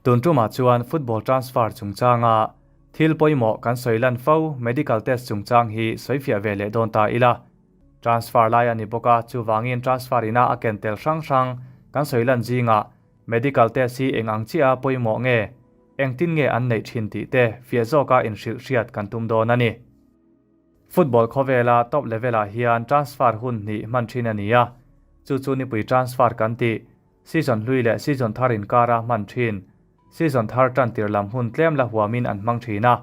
Tun tumah chuan football transfer chungchanga thil pawimawh kan sawi lan fo medical test chungchang hi sawifiah ve leh dawn ta ila. Transfer lai a ni bawk a, chuvangin transfer ina a ken tel hrang hrang kan sawi lan zingah medical test hi eng ang chiah a pawimawh nge, engtin nge an neih thin tih te fiah zawka inhrilh hriat kan tum dawn a ni. Football khawvela top level-ah hian transfer hun hnih hman thin a ni a, chu chu nipui transfer kan tih. Season hlui leh season thar inkara hman thin. Season thar tan tir lam hun tlem la huamin an hmang thin a.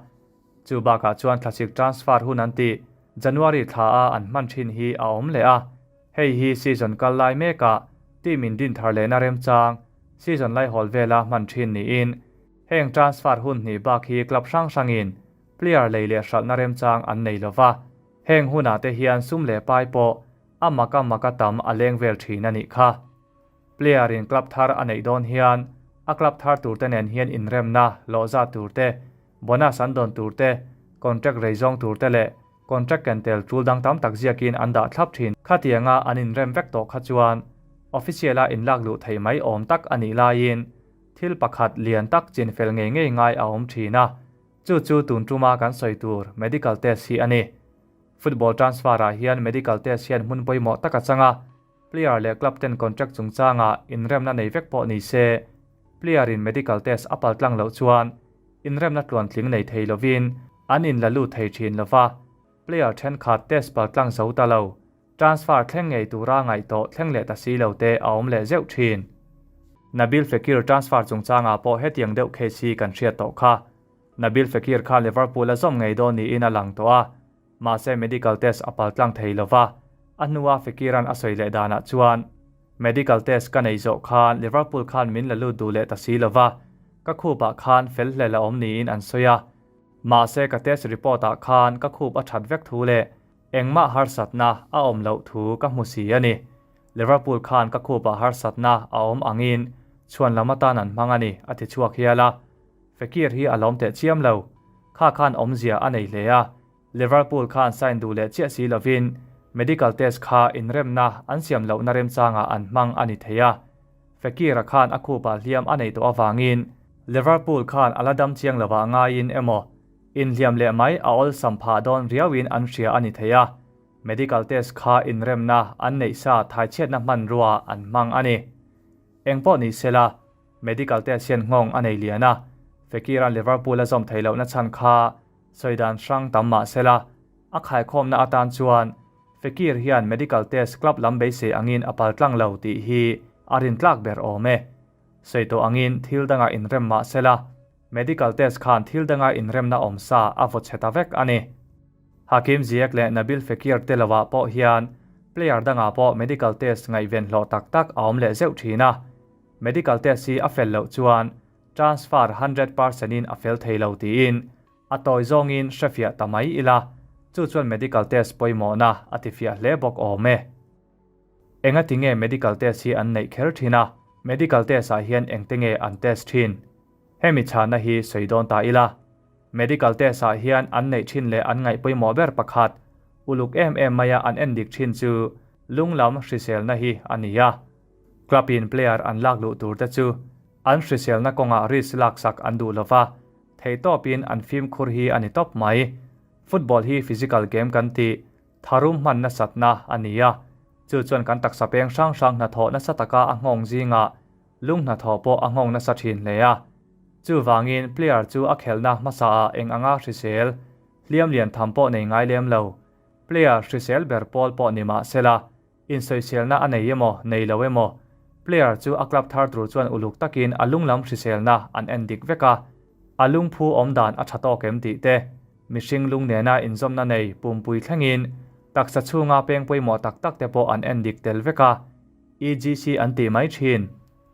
Chu bakah chuan thlasik transfer hun an tih January thla a an hman thin hi a awm leh a. Hei hi season kal lai mekah team in din thar lehna remchang season laihawl vela hman thin niin heng transfer hun hnih bak hi club hrang hrangin player lei leh hralhna remchang an nei lova. Heng hunah te hian sum leh pai pawh a maka maka tam a leng vel thin a nih kha. Player in club thar a neih dawn hian a club thar tur te nen hian inremna, hlawhzat tur te, bonus an dawn tur te, contract rei zawng tur te leh contract ken tel tul dang tam tak ziakin an dah thlap thin. Khatianga an inrem vek tawh kha chuan official a inlak luh theih mai awm tak a nih laiin thil pakhat lian tak chinfel ngei ngei ngai a awm thin a, chu chu tun tuma kan sawi tur medical test hi a ni. Football transfer ah hian medical test hian hmun pawimawh tak a chang a, player leh club ten contract chungchangah inremna nei vek pawh ni se, player in medical test a paltlang loh chuan inremna tluantling nei thei lovin an inla lut thei thin lova, player thenkhat test paltlang zo ta lo, transfer thleng ngei tura ngaih tawh thleng leh ta si lo te a awm leh zeuh thin. Nabil Fekir transfer chungchangah pawh hetiang deuh case hi kan hriat tawh kha. Nabil Fekir kha Liverpool a zawm ngei dawn niin a lang tawh a, mahse medical test a paltlang thei lo va, a hnua Fekir-a'n a sawi leh danah chuan, Medical test ka nei zawh khan Liverpool khan min la lut duh leh ta si lo va, ka khupah khan fel hlel a awm niin an sawi a, mahse ka test report-ah khan ka khup a that vek thu leh engmah harsatna a awm loh thu ka hmu si a ni. Liverpool khan ka khupah harsatna a awm angin chhuan lam atan an hmang a ni, a ti chhuak hial a. Fekir hi a lawm teh chiam lo. Kha khan awmzia a nei hle a, Liverpool khan sign duh leh chiah si lovin medical test kha inremna an siam lohna remchangah an hmang a ni thei a. Fekir-a khan a khupah hliam a nei tawh avangin Liverpool khan a la dam chiang lovah ngaiin emaw inhliam leh mai a awlsam phah dawn riauin an hria a ni thei a, medical test kha inremna an neih sa thaichhiatna hmanrua an hmang a ni. Engpawh ni sela. Medical test hian nghawng a nei lian a, Fekir-a'n Liverpool a zawm theih lohna chhan kha sawi dan hrang tam mah sela, a khaikhawmna atan chuan Fekir hian medical test club lam beisei angin a paltlang lo tih hi a rintlak ber awm e. Sawi tawh angin thil dangah inrem mah sela, medical test khan thil danga inremna awm sa a vaw chhe ta vek a ni. Hakim Ziyech leh Nabil Fekir te lovah pawh hian player dangah pawh medical test ngaihven hlawh tak tak a awm leh zeuh thin a. Medical test hi a fel loh chuan transfer 100% in a fel thei lo tiin a tawi zawngin hrefiah ta mai ila, chu chuan medical test pawimawhna a tifiah hle bawk awm e. Engati nge medical test hi an neih kher thin a, medical test ah hian engte nge an test thin? Hemi chhana hi sawi dawn ta ila. Medical test ah hian an neih thin leh an ngaih pawimawh ber pakhat, uluk em em maia an endik thin chu lung lam hriselna hi a ni a. Club in player an lak luh tur te chu an hriselna kawngah risk laksak an duh lova, theihtawpin an fimkhur hi a ni tawp mai. Football hi physical game kan tih, tharum hman nasatna a ni a, chu chuan kan taksa peng hrang hrang hnathawh nasa taka a nghawng zingah lung hnathawh pawh a nghawng nasa thin hle a. Chuvangin player chu a khelhna hmasaah eng anga hrisel, hliam lian tham pawh nei ngai lem lo, player hrisel ber pawl pawh ni mah sela, Insawiselna a nei emaw, nei lo emaw, player chu a club thar tur chuan uluk takin a lunglam hriselna an en dik vek a, a lungphu awm dan a tha tawk em tih te, mihring lung nena inzawmna nei pumpui thlengin taksa chhunga peng pawimawh tak tak te pawh an en dik tel vek a, EGC an tih mai thin.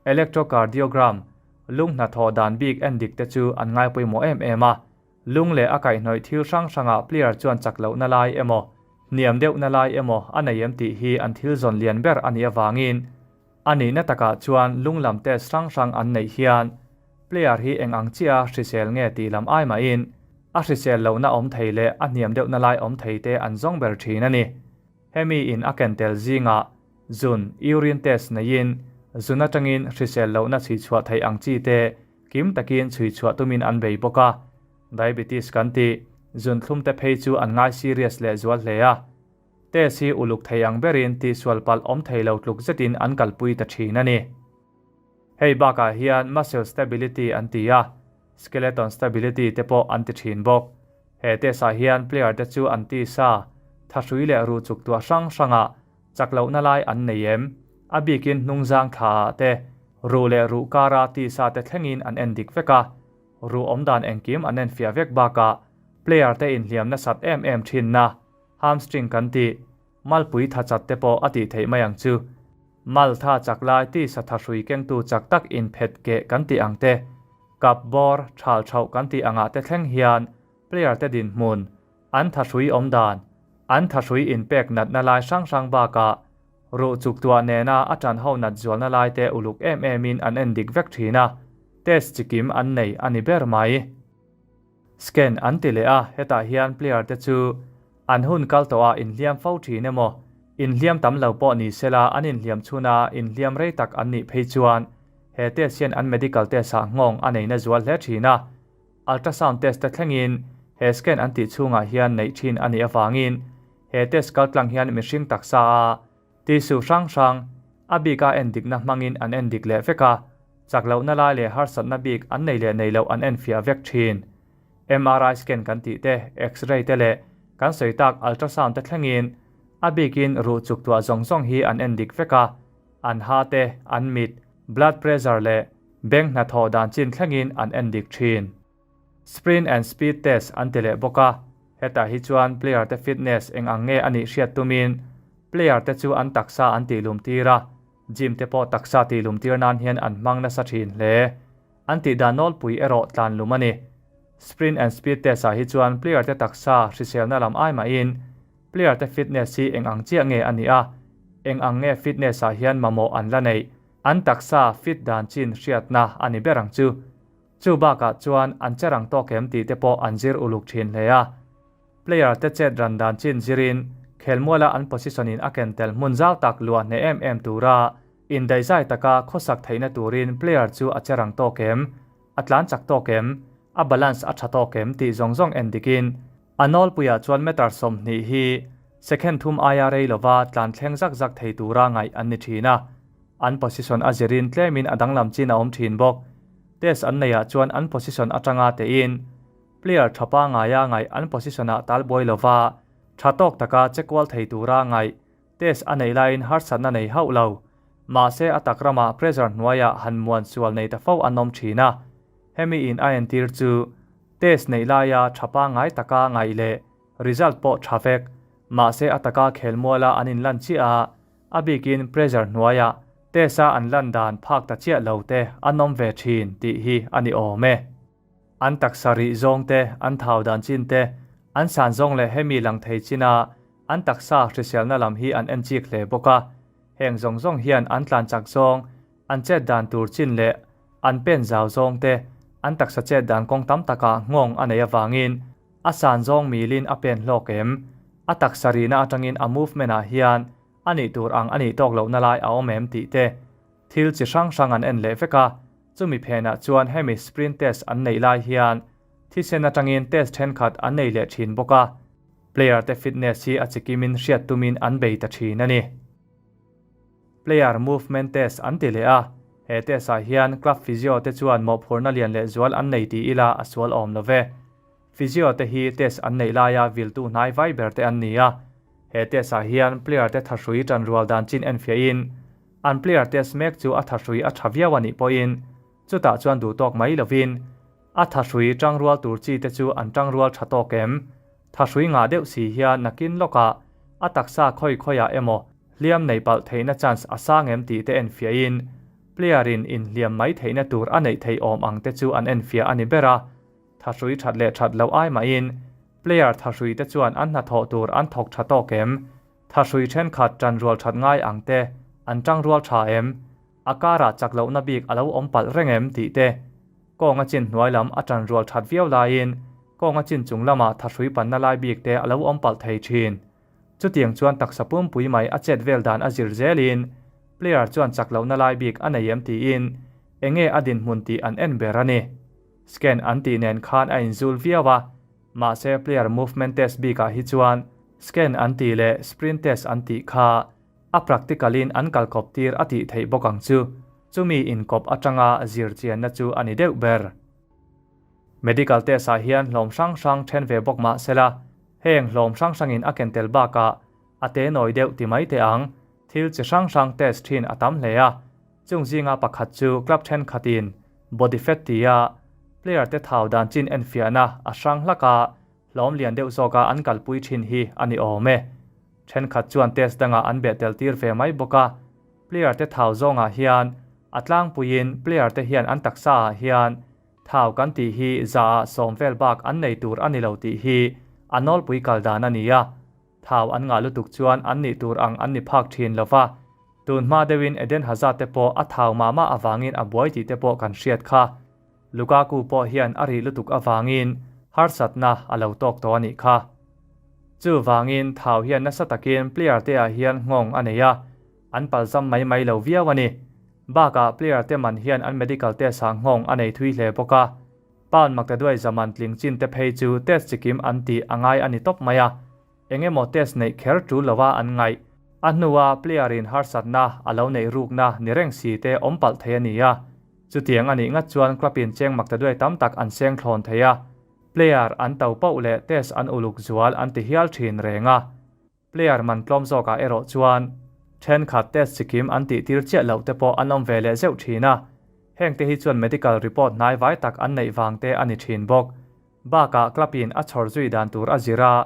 Electrocardiogram, lung hnathawh dan bik en dik te chu an ngai pawimawh em em a. Lung leh a kaihhnawih thil hrang hrangah player chuan chak lohna lai emaw, hniam deuhna lai emaw a nei em tih hi an thil zawn lian ber a nih avangin a nihna takah chuan lung lam test hrang hrang an neih hian player hi eng ang chiah a hrisel nge tih lam ai mahin a hrisel lohna awm thei leh a hniam deuhna lai awm thei te an zawng ber thin a ni. Hemi in a ken tel zingah zun, urine test, neiin zun atangin hrisel lohna chhuichhuah theih ang chi te. Kim takin chhui chhuah tumin an bei bawk a. Diabetes kan tih, zunthlum te phei chu an ngai serious leh zual hle a. Test hi uluk thei ang berin tihsual palh awm thei lo tluk zetin an kalpui ta thin a ni. Hei bakah hian muscle stability an ti a, skeleton stability te pawh an ti thin bawk. He test ah hian player te chu an tisa, thahrui leh ruh chuk tuah hrang hrangah chak lohna lai an nei em? A bikin hnungzang thla ah te, ruh leh ruh kara tisa te thlengin an en dik vek a. Ruh awmdan engkim an enfiah vek bakah player te inhliam nasat em em thinna, hamstring kan tih, malpui tha chat te pawh a tih theih mai ang chu. Mal tha chak lai tisa thahrui kengtu chak tak inphet keh kan tih ang te, kap bawr, thal thauh kan tih angah te thleng hian player te dinhmun, an thahrui awmdan, an thahrui inpek natna lai hrang hrang bakah ruh chuktuah nena a tan ho nat zualna lai te uluk em emin an en dik vek thin a, test chikim an nei a ni ber mai. Scan an ti leh a, hetah hian player te chu an hun kal tawh ah inhliam fo thin emaw, inhliam tam lo pawh ni sela an inhliam chhun a inhliam rei tak an nih phei chuan he test hian an medical test ah nghawng a nei na zual hle thin a, ultrasound test te thlengin he scan an tih chhungah hian neih thin a nih avangin he test kaltlang hian mihring taksa a Tissue hrang hrang, a bika endikna hmangin an endik leh vek a, chak lohna lai leh harsatna bik an nei leh nei loh an enfiah vek thin. MRI scan kan tih te, X-ray te leh kan sawi tak ultrasound te thlengin a bikin ruh chuk tuah zawng zawng hi an endik vek a, an ha te, an mit, blood pressure leh beng hnathawh dan chin thlengin an endik thin. Sprint and speed test an ti leh bawk a, hetah hi chuan player te fitness eng ang nge a nih hriat tumin player te chu an taksa an tihlum tir a, gym te pawh taksa tihlum tir nan hian an hmang nasa thin hle. An tih dan nawlpui erawh tlan lum a ni. Sprint and speed test ah hi chuan player te taksa hriselna lam ai mahin player te fitness hi eng ang chiah nge a nih a, eng ang nge fitness ah hian mamawh an la neih, an taksa fit dan chin hriatna a ni ber ang chu. Chu bakah chuan an che rang tawk em tih te pawh an zir uluk thin hle a. Player te chet ran dan chin zirin khelmuala an position in a ken tel hmun zau tak luah hneh em em tura indaihzai taka khawsak theihna turin player chu a che rang tawk em, a tlan chak tawk em, a balance a tha tawk em tih zawng zawng en dikin a nawlpuiah chuan meter 20 hi second thum aia rei lova tlan thleng zak zak thei tura ngaih an ni thin a. An position a zirin tlemin a danglam chin a awm thin bawk. Test an neihah chuan an position atanga tein player tha pangaia ngaih an position-ah tal buai lova tha tawk taka che kual thei tura ngaih test a neih laiin harsatna nei hauh lo. Mahse a tak ramah pressure hnuaiah han muan sual nei ta fo an awm thin a. Hemi in a entir chu test neih laia tha pangai taka ngaih leh result pawh tha vek. Mahse a taka khelmuala an inlan chiah a, A bikin pressure hnuaiah test-a an lan dan phak ta chiah lo te an awm ve thin tih hi a ni awm e. An taksa rih zawng te, an thau dan chin te, an san zawng leh hemi lang thei china an taksa hriselna lam hi an en chik hle bawk a. Heng zawng zawng hian an tlan chak zawng, an chet dan tur chin leh an pen zau zawng te, an taksa chet dan kawng tam takah nghawng a nei avangin A san zawng milin a pen hlawk em? A taksa rihna atangin a movement ah hian a nih tur ang a nih tawk lohna lai a awm em tih te thil chi hrang hrang an en leh vek a, chumi phenah chuan hemi sprint test an neih lai hian thisen atangin test thenkhat an nei leh thin bawk a, player te fitness hi a chikimin hriat tumin an bei ta thin a ni. Player movement test an ti leh a, he test ah hian club physio te chuan mawhphurhna lian leh zual an nei ti ila a sual awm lo ve. Physio te hi test an neih laia viltu hnai vai ber te an ni a, he test ah hian player te thahrui tan rual dan chin enfiahin an player test mek chu a thahrui a tha viau a nih pawhin chutah chuan duhtawk mai lovin a thahrui tangrual tur chi te chu an tangrual tha tawk em? Thahrui ngah deuh si hian nakin lawkah a taksa khawi khawiah emaw hliam nei palh theihna chance a sang em tih te enfiahin player in inhliam mai theihna tur a neih theih awm ang te chu an enfiah a ni ber a. Thahrui that leh that loh ai mahin player thahrui te chuan an hnathawh tur an thawk tha tawk em? Thahrui thenkhat tanrual that ngai ang te an tangrual tha em? A karah chak lohna bik a lo awm palh reng em tih te kawnga chin hnuai lam a tanrual that viau laiin kawnga chin chung lamah thahrui panna lai bik te a lo awm palh thei thin. Chutiang chuan taksa pumpui mai a chet vel dan a zir zelin player chuan chak lohna lai bik a nei em tiin. Enge a dinhmun tih an en ber a ni. Scan an tih nen khan a inzul viau a, mahse player movement test bikah hi chuan scan an tih leh sprint test an tih kha a practical in an kalkawp tir a tih theih bawk ang chu. Chumi inkawp atanga zir chianna chu a ni deuh ber. Medical test ah hian hlawm hrang hrang then ve bawk mah sela, heng hlawm hrang hrangin a ken tel bakah a te nawi deuh ti mai teh ang, thil chi hrang hrang test thin a tam hle a, chung zinga pakhat chu club thenkhatin body fat tia player te thau dan chin enfiahna a hrang hlak a, hlawm lian deuh zawka an kalpui thin hi a ni awm e. Thenkhat chuan test dangah an beh tel tir ve mai bawk a, player te thau zawngah hian a tlangpuiin player te hian an taksa ah hian Thau kan tih hi zaah sawm vel bak an nei tur a ni lo tih hi a nawlpui kal dan a ni a. Thau an ngah lutuk chuan an nih tur ang an ni phak thin lo va. Tun hma deuhin Eden Hazard te pawh a thau mah mah avangin a buai tih te pawh kan hriat kha. Lukaku pawh hian a rih lutuk avangin harsatna a lo tawk tawh a nih kha. Chuvangin thau hian nasa takin player te ah hian nghawng a nei a. An palzam mai mai lo viau a ni. Bakah player te man hian an medical test ah nghawng a nei thui hle bawk a. Pound Maktaduai zaman tling chin te phei chu test chikim an tih a ngai a ni tawp mai a. Eng emaw test neih kher tul lo a an ngaih. A hnua player in harsatna a lo neih rukna ni reng si te awm palh thei a ni a. Chutiang a nih ngat chuan club in cheng Maktaduai tam tak an seng thlawn thei a. Player an to pauh leh test an uluk zual an ti hial thin reng a. Player man tlawm zawkah erawh chuan thenkhat test chikim an tih tir chiah loh te pawh an awm ve leh zeuh thin a, heng te hi chuan medical report hnai vai tak an neih vang te a ni thin bawk. Bakah club in a chhawr zui dan tur a zir a,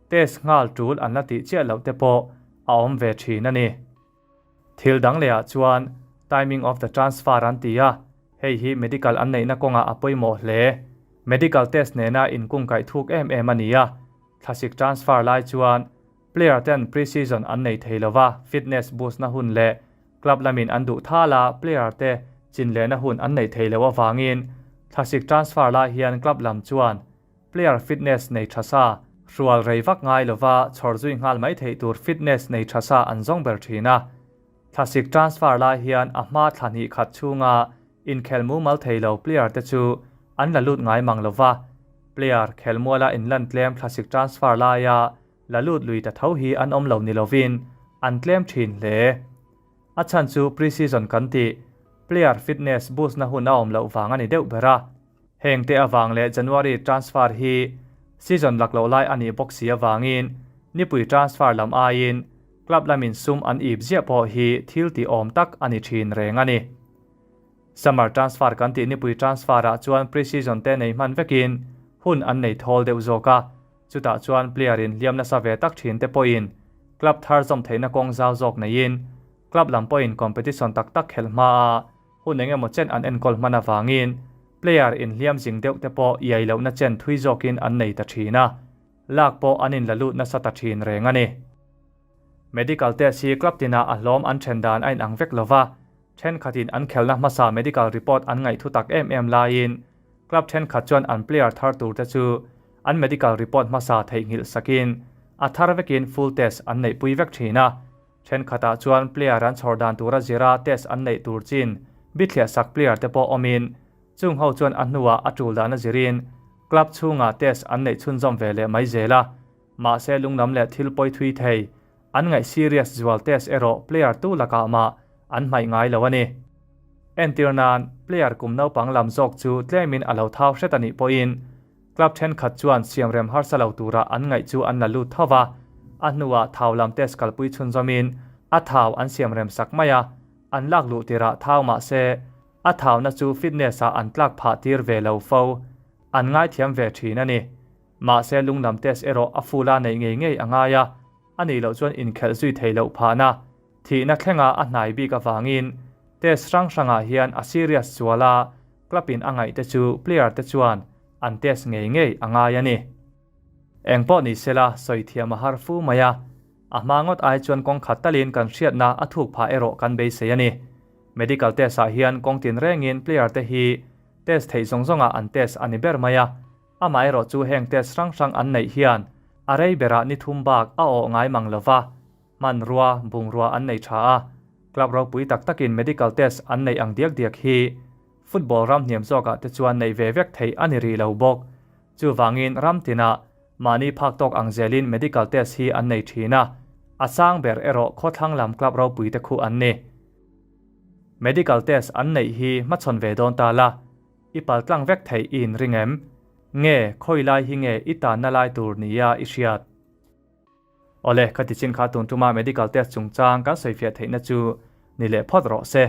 test nghal tul an la tih chiah loh te pawh a awm ve thin a ni. Thil dang lehah chuan timing of the transfer an ti a, hei hi medical an neihna kawngah a pawimawh hle. Medical test nena inkungkaih thuk em em a ni a, Thlasik transfer lai chuan player ten pre-season an nei thei lova, fitness boost na hun leh club lamin an duh thal a, player te chin lehna hun an neih thei loh avangin thlasik transfer lai hian club lam chuan player fitness nei tha sa, hrual rei vak ngai lova chhawr zui nghal mai theih tur fitness nei tha sa an zawng ber thin a. Thlasik transfer lai hian a hma thla hnih khat chhunga Inkhel mumal thei lo player te chu an la lut ngai mang lova, player khelmuala inlan tlem thlasik transfer laia la lut lui ta tho hi an awm lo ni lovin an tlem thin hle. A chhan chu pre-season kan tih, player fitness boost na hun a awm loh vang a ni deuh ber a. Heng te avang leh January transfer hi season lakloh lai a nih bawk si avangin nipui transfer lam aiin club lamin sum an ip ziah pawh hi thil tih awm tak a ni thin reng a ni. Summer transfer kan tih nipui transfer ah chuan pre-season te nei hman vekin hun an nei thawl deuh zawk a, chutah chuan player in hliam nasa ve tak thin te pawhin club thar zawm theihna kawng zau zawk neiin club lam pawhin competition tak tak khelh hma a hun eng emaw chen an enkawl hman avangin player in hliam zing deuh te pawh iai lohna chen thui zawkin an nei ta thin a, lak pawh an in la lut nasa ta thin reng a ni. Medical test hi club tinah a hlawm an then dan a inang vek lova, thenkhatin an khelna hmasa medical report an ngaihthu tak em em laiin club thenkhat chuan an player thar turte chu an medical report hmasa theihnghilh sakin a thar vekin full test an neihpui vek thin a, thenkhatah chuan player an chhawr dan tura zira test an neih tur chin bithliah sak player te pawh awmin chung ho chuan a hnuah a tul dana zirin club chhungah test an neih chhunzawm ve leh mai zel a. Mahse lunglam leh thil pawi thui thei, an ngaih serious zual test erawh player tu lakah mah an hmaih ngai lo a ni. Entir nan, player kum naupang lam zawk chu tlemin a lo thau hret a nih pawhin club thenkhat chuan siamrem harsa lo tura an ngaih chu an la lut tho va, a hnuah thau lam test kalpui chhunzawmin a thau an siamrem sak mai a, an lak luh tirah thau mahse a thauna chu fitness ah an tlak phah tir ve lo fo, an ngaithiam ve thin a ni. Mahse lunglam test erawh a full a neih ngei ngei a ngai a, a nih loh chuan inkhelh zui thei loh phahna, thihna thlenga a hnai bik avangin test hrang hrangah hian a serious zual a, club in a ngaih te chu player te chuan an test ngei ngei a ngai a ni. Engpawh ni sela sawi thiam a har fu mai a, a hma ngawt ai chuan kawng khat talin kan hriatna a thuk phah erawh kan beisei a ni. Medical test ah hian kawng tinrengin player te hi test theih zawng zawngah an test a ni ber mai a, Amaherawh chu heng test hrang hrang an neih hian a rei berah ni thum bak a awh ngai mang lova, hmanrua, bungrua an nei tha a, club ropui tak takin medical test an neih ang diak diak hi. Football ram hniam zawkah te chuan neih ve vek theih a ni rih lo bawk. Chuvangin ram tinah mahni phak tawk ang zelin medical test hi an nei thin a, a sang ber erawh khawthlang lam club ropui te khu an ni. Medical test an neih hi hmachhawn ve dawn ta la, i paltlang vek theih i inring em? Nge khawi lai hi nge i tanna lai tur nia i hriat? Awle, ka ti chin kha tun tuma medical test chungchang kan sawifiah theihna chu ni leh phawt rawh se.